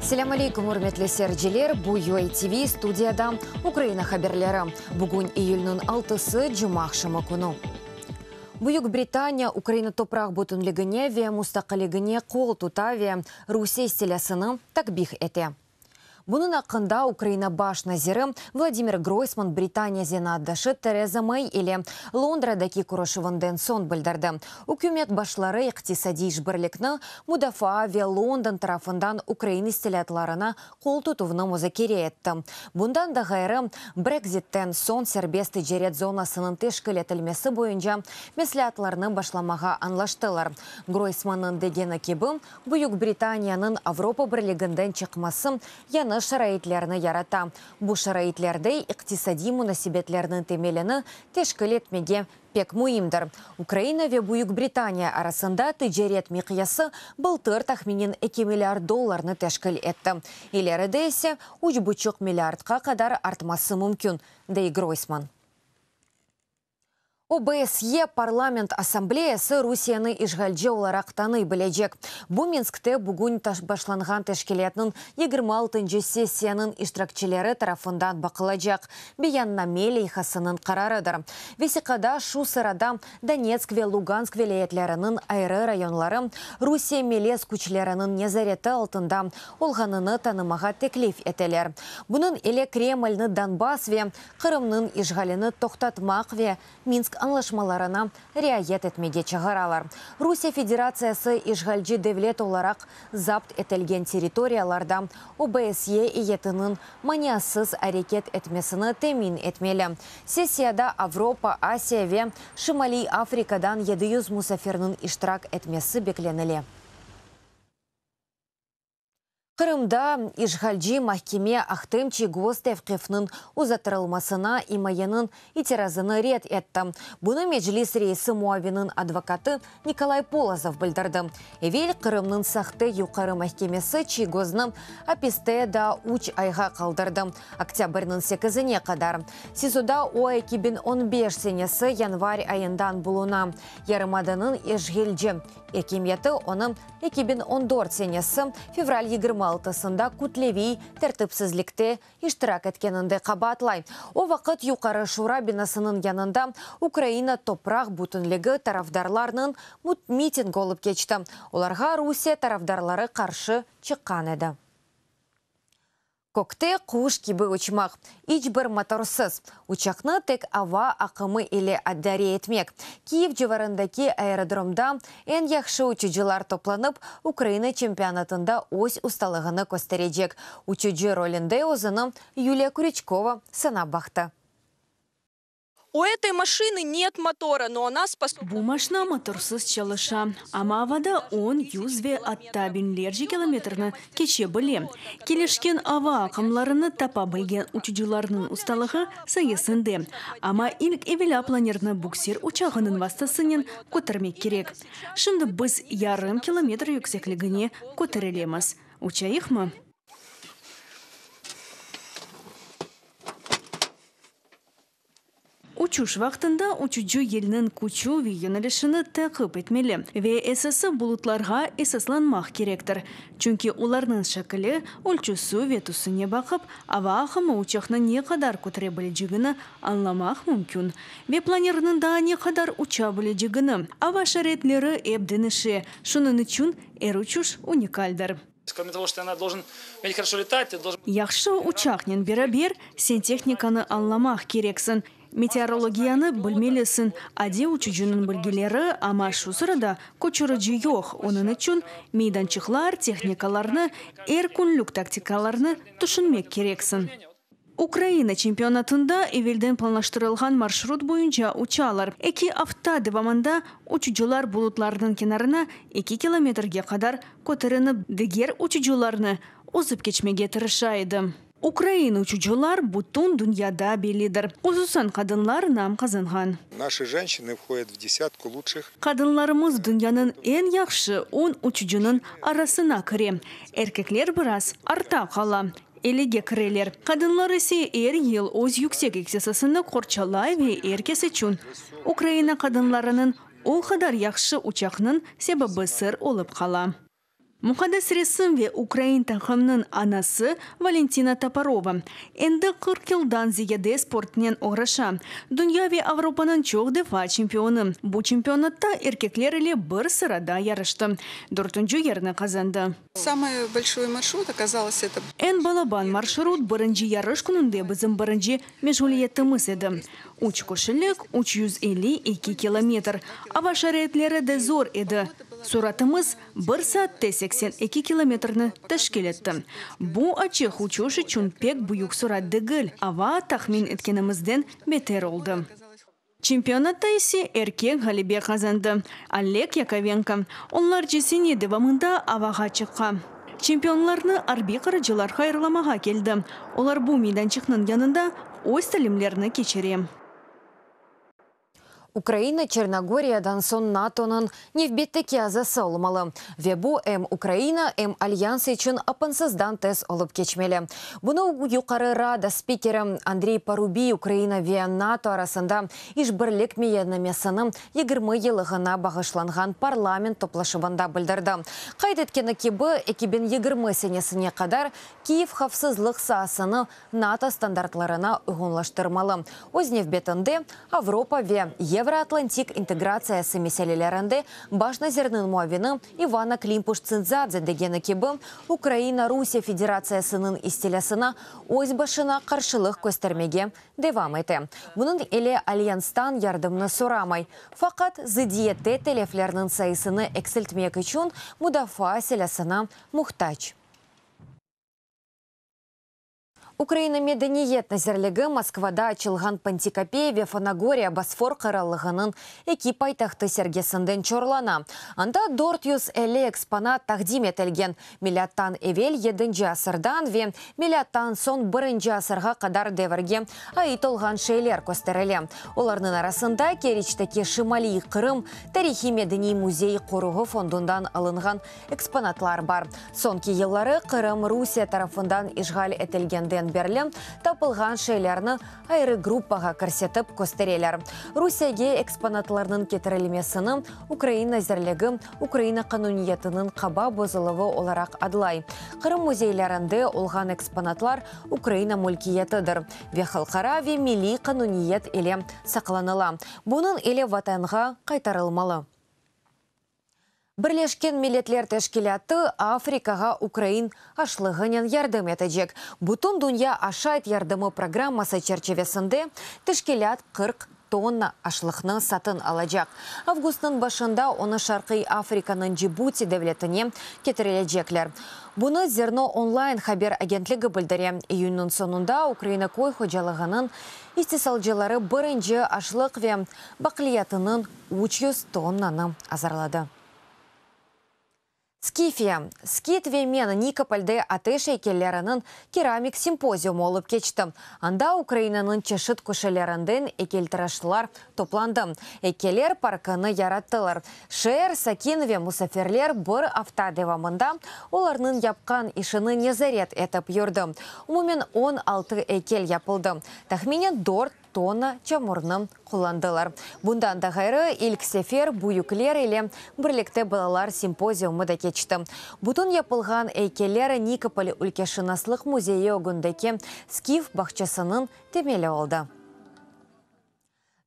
Selâm aleyküm, ürmetli seyirciler! Bu UA TV, studiyada Ukraina haberleri. Bugün iyülniñ altısı, cumaaqşamı künü. Büyük Britaniya Ukraina topraq bütünligine ve mustaqilligine qol tuta ve Rusiye istilâsını takbih ete. Bunıñ aqqında Ukraina baş naziri Vladimir Groysman Britaniya zenaatdaşı Tereza Mey ile Londradaki körüşüvinden soñ bildirdi. Ükümet başları iqtisadiy işbirlikni, mudafaa ve London tarafından ukrain istilâtlarına qol tutuvnı muzakere etti. Bundan da ğayrı, Brexitten soñ serbest ticaret zonasınıñ teşkil etilmesi boyunca mesleatlarnı başlamağa añlaştılar. Groysmannıñ degeni kibi, Büyük Britaniyanıñ Avropa Birliginden çıqması yañı şaraitlerni yarata. Bu şaraitlerde iqtisadiy munasebetlerniñ temelini teşkil etmege pek müimdir. Ukraina ve Büyük Britaniya arasında ticaret miqyası bıltır tahminen eki milliard dollarnı teşkil etti, ileride ise üç buçuq milliardqa qadar artması mümkün, dey Groysman. OBSYE Parlament Assambleyası Rusiyeni işğalci olaraq tanıy bilecek. Bu Minskte bugün başlanğan teşkilâtnıñ 26-ncı sessiyanıñ iştirakçileri tarafından baqılacaq beyanname leyhasınıñ qararıdır. Vesiqada şu sırada Donetsk ve Lugansk vilâyetleriniñ ayrı rayonları Rusiye melez küçleriniñ nezareti altında olğanını tanımağa teklif eteler. Bunıñ ile Kremlni Donbass ve Qırımnıñ işğalini toqtatmaq ve Minsk añlaşmalarına riayet etmege çağıralar. Rusiye Federatsiyası işğalci devlet olaraq zapt etilgen territoriyalarda OBSYE eyyetiniñ maniasız areket etmesini temin etmeli. Sessiyada Avropa, Asiya ve Şimaliy Afrikadan 700 musafirniñ iştirak etmesi beklenile. Qırımda işğalci mahkeme Ahtem Çiygoz tevqifniñ uzattırılmasına imayeniñ itirazını red etti. Bunı Meclis reisi muaviniñ advokatı Nikolay Polozov bildirdi. Evel Qırımnıñ sahte Yuqarı mahkemesi Çiygoznı apiste daa üç ayğa qaldırdı, oktâbrniñ sekizine qadar. SİZOda o, 2015 senesi yanvar ayından buluna. Yarımadanıñ işğilci akimiyeti onı 2014 senesi fevral 26-sında kütleviy tertipsizlikte iştirak etkeninde qabaatlay. O vaqıt Yuqarı Şura binasınıñ yanında Ukraina topraq bütünligi tarafdarlarnıñ mitingi olıp keçti, olarğa Rusiye tarafdarları qarşı çıqqan edi. Kökte quş kibi uçmaq, iç bir motorsız, uçaqnı tek ava aqımı ile idare etmek. Kiyev civarındaki aerodromda eñ yahşı uçucılar toplanıp, Ukraina çempionatında öz ustalığını kösterecek. Uçucı rolünde özüni Yuliya Krüçkova sınap baqtı. U etoy maşinı net motora, no ona sposobna. Bu maşna motorsız çalışa, amma avada on, yüz ve atta biñlerce kilometrni keçe bile. Kelişken ava aqımlarını tapa bilgen uçucılarnıñ ustalığı sayesinde. Amma ilk evelâ planerni buksir uçağınıñ vastasınen kötermek kerek. Şimdi biz yarım kilometr yüksekligine köterilemiz. Uçayıqmı? Uçuş vaqtında uçucı yelniñ küçü ve yönelişini taqip etmeli ve esası bulutlarğa esaslanmaq kerektir, çünki olarnıñ şekili, ölçüsi ve tüsüne baqıp, ava aqımı uçaqnı ne qadar kötere bilecegini añlamaq mümkün ve planerniñ daa ne qadar uça bilecegini. Ava şaraitleri ep deñişe, şunıñ içün er uçuş unikaldir. Yahşı uçaqnen beraber sen tehnikanı añlamaq kereksiñ, meteorologiyanı bilmelisiñ, adiy uçucınıñ bilgileri, amma şu sırada köçürici yoq, onıñ içün meydançıqlar, tehnikalarnı, er künlük taktikalarnı tüşünmek kereksiñ. Ukraina çempionatında evelden planlaştırılğan marşrut boyunca uçalar. Eki afta devamında uçucılar bulutlarnıñ kenarına eki kilometrge qadar köterinip, diger uçucılarnı ozıp keçmege tırışa edi. Ukrain uçucılar bütün dünyada bellidir, hususan qadınlar nam qazanğan. Naşi jenşçiny vhodyat v desyatku lutşih. Qadınlarımız dünyanıñ eñ yahşı on uçucınıñ arasına kire. Erkekler biraz artta qala. Ellige kireler. Qadınlar ise er yıl öz yüksek ihtisasını qorçalay ve er kes içün Ukraina qadınlarınıñ o qadar yahşı uçaqnıñ sebebi sır olıp qala. Muqaddes resim ve ukrain taqımnıñ anası Valentina Toporova endi 40 yıldan ziyade sportnen oğraşa. Dünya ve Avropanıñ çoq defa çempionı. Bu çempionatta erkekler ile bir sırada yarıştı, dörtünci yerni qazandı. Samый большой маршрут оказалось это Eñ balaban marşrut birinci yarış kününde bizim birinci meşğuliyetimiz edi. Üç kişilik, 352 kilometr. Ava şaraitleri de zor edi. Suratımız bir saatte 82 kilometrni teşkil etti. Bu açıq uçuş içün pek büyük surat degil, ava tahmin etkenimizden beter oldı. Çempionatta ise erkek ğalebe qazandı. Oleg Yakovenko onlarca sene devamında avağa çıqqan. Çempionlarnı arbiy qırıcılar hayırlamağa keldi. Olar bu meydançıqnıñ yanında öz talimlerini keçire. Ukraina Çernogoriyadan soñ NATOnıñ nevbetteki azası olmalı. Ve bu em Ukraina, em Alyans içün apansızdan tez olıp keçmeli. Bunı Yuqarı Rada spikeri Andrey Parubiy Ukraina ve NATO arasında işbirlik beyannamesiniñ 20 yıllığına bağışlanğan parlament toplaşuvında bildirdi. Qayd etkeni kibi, 2020 senesine qadar Kiyev havfsızlıq saasını NATO standartlarına uyğunlaştırmalı. Öz nevbetinde Avropa ve Yevroatlantik integratsiyası meselelerinde baş nazirniñ muavini İvanna Klimpuş-Tsintsadze degeni kibi, Ukraina Rusiye Federatsiyasınıñ istilâsına öz başına qarşılıq köstermege devam ete. Bunıñ ile Alyanstan yardımnı soramay. Faqat zıddiyette teleflerniñ sayısını eksiltmek içün mudafaa silâsına muhtac. Ukraina Medeniyet Nazirligi Moskvada açılğan Pantikapey ve Fanagoriya Bosfor qırallığınıñ eki paytahtı sergisinden çorlana. Anda 450 eksponat taqdim etilgen milâttan evel yedinci asırdan ve milâttan soñ birinci asırğa qadar devirge ait olğan şeyler kösterile. Olarnıñ arasında Keriçteki Şimaliy Qırım tarihiy-medeniy müzey-qoruğı fondundan alınğan eksponatlar bar. Soñki yılları Qırım Rusiye tarafından işğal etilgenden berli tapılğan şeylerni ayrı gruppağa kirsetip köstereler. Rusiyege eksponatlarnıñ ketirilmesini Ukrain nazirligi Ukraina qanuniyetiniñ qaba bozuluvı olaraq adlay. Qırım müzeylerinde olğan eksponatlar Ukraina mülkiyetidir ve halqara ve milliy qanuniyet ile saqlanıla. Bunıñ ile Vatanğa qaytarılmalı. Birleşken Milletler Teşkilâtı Afrikağa ukrain aşlığınen yardım etecek. Bütün dünya aşayt yardımı programması çerçivesinde teşkilât 40 tonna aşlıqnı satın alacaq. Avgustnıñ başında onı Şarqiy Afrikanıñ Cibuti devletine ketirilecekler. Bunı Zerno Online haber agentligi bildire. İyünniñ soñunda Ukraina köy hocalığınıñ istisalcıları birinci aşlıq ve baqliyatınıñ 300 tonnanı azırladı. Skifiya, Skit ve men Nikopolde ateş eykelleriniñ keramik simpoziumı olıp keçti. Anda Ukrainanıñ çeşit köşelerinden eykeltıraşlar toplandı. Eykeller parkını yarattılar. Şeer sakin ve musafirler bir afta devamında olarnıñ yapqan işini nezaret etip yürdi. Umumen 16 eykel yapıldı. Tahminen 4 tonna çamurnı qullandılar. Bundan da ğayrı, ilk sefer büyükler ile birlikte balalar simpoziumı da keçti. Bütün yapılğan eykeller Nikopol ülkeşınaslıq müzeyi ögündeki Skif bağçasınıñ temeli oldı.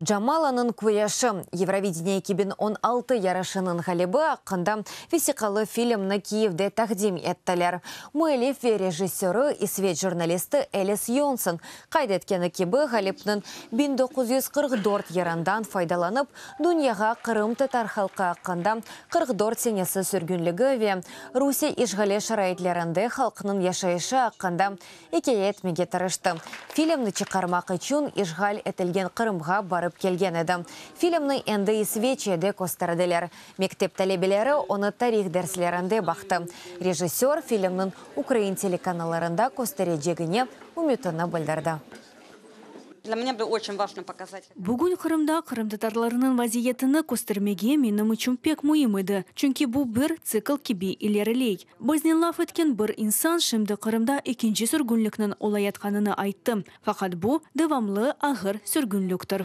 Camalanıñ küreşi, Eurovideniye 2016 yarışınıñ ğalibi aqqında vesiqalı filmni Kiyevde taqdim ettiler. Müellif ve rejissörı İsveç jurnalisti Elis Yonson qayd etkeni kibi, ğalipniñ 1944 yırından faydalanıp, dünyağa qırımtatar halqı aqqında 44 senesi sürgünligi ve Rusiye işğali şaraitlerinde halqnıñ yaşayışı aqqında ikâye etmege tırıştı. Filmni çıqarmaq içün işğal etilgen Qırımğa barıp kelgen edi. Filmni endi İsveçiyada kösterdiler. Mektep talebeleri onı tarih derslerinde baqtı. Rejissör filmniñ ukrain telekanallarında kösterecegine ümütini bildirdi. Для меня было очень важно показать. Bugün Qırımda qırımtatarlarnıñ vaziyetini köstermege menim içün pek müim edi. Çünki bu bir tsikl kibi ileriley. Biznen laf etken bir insan şimdi Qırımda ekinci sürgünlikniñ olayatqanını ayttı. Faqat bu devamlı ağır sürgünliktir.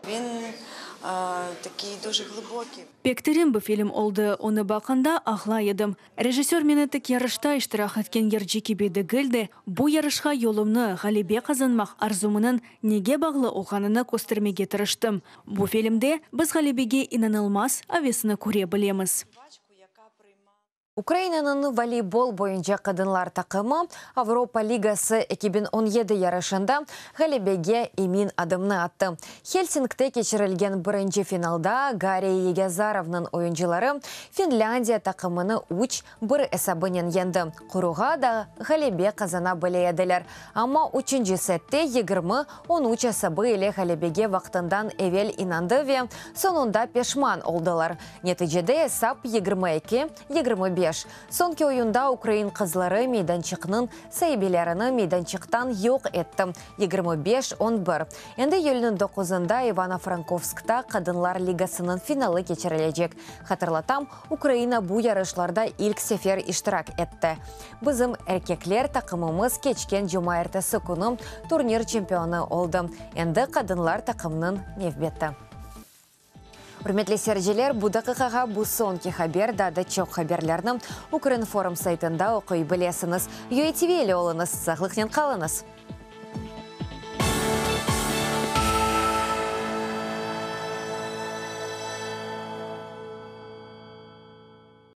Він. Такий дуже глибокий. Pek teren bir film oldı, onı baqqanda ağlay edim. Rejissör meni tek yarışta iştirak etken yırcı kibi degil de, bu yarışqa yolumnı, ğalebe qazanmaq arzumınıñ nege bağlı olğanını köstermege tırıştım. Bu filmde biz ğalebege inanılmaz avesni köre bilemiz. Ukrainanıñ voleybol boyunca qadınlar taqımı Avropa Ligası 2017 yarışında ğalebege emin adımnı attı. Helsinkte keçirilgen birinci finalda Gari Yegiazarovnıñ oyuncıları Finlândiya taqımını üç, bir esabınen yeñdi. Quruğa da ğalebe qazana bile ediler, amma üçünci sette 20, 13 esabı ile ğalebege vaqtından evel inandı ve soñunda peşman oldılar. Neticede esap 22, 25. Soñki oyunda ukrain qızları meydançıqnıñ saibelerini meydançıqtan yoq etti, 25, 11. Endi iyülniñ doquzında İvano-Frankovskta Qadınlar ligasınıñ finalı keçirilecek. Hatırlatam, Ukraina bu yarışlarda ilk sefer iştirak etti. Bizim erkekler taqımımız keçken cumaertesi künü turnir çempionı oldı. Endi qadınlar taqımınıñ nevbeti. Ürmetli seyirciler, bu daqiqağa bu soñki haber, daa da çoq haberlerni Ukrinform saytında oquy bilesiñiz. UATV ile oluñız, sağlıqnen qalıñız!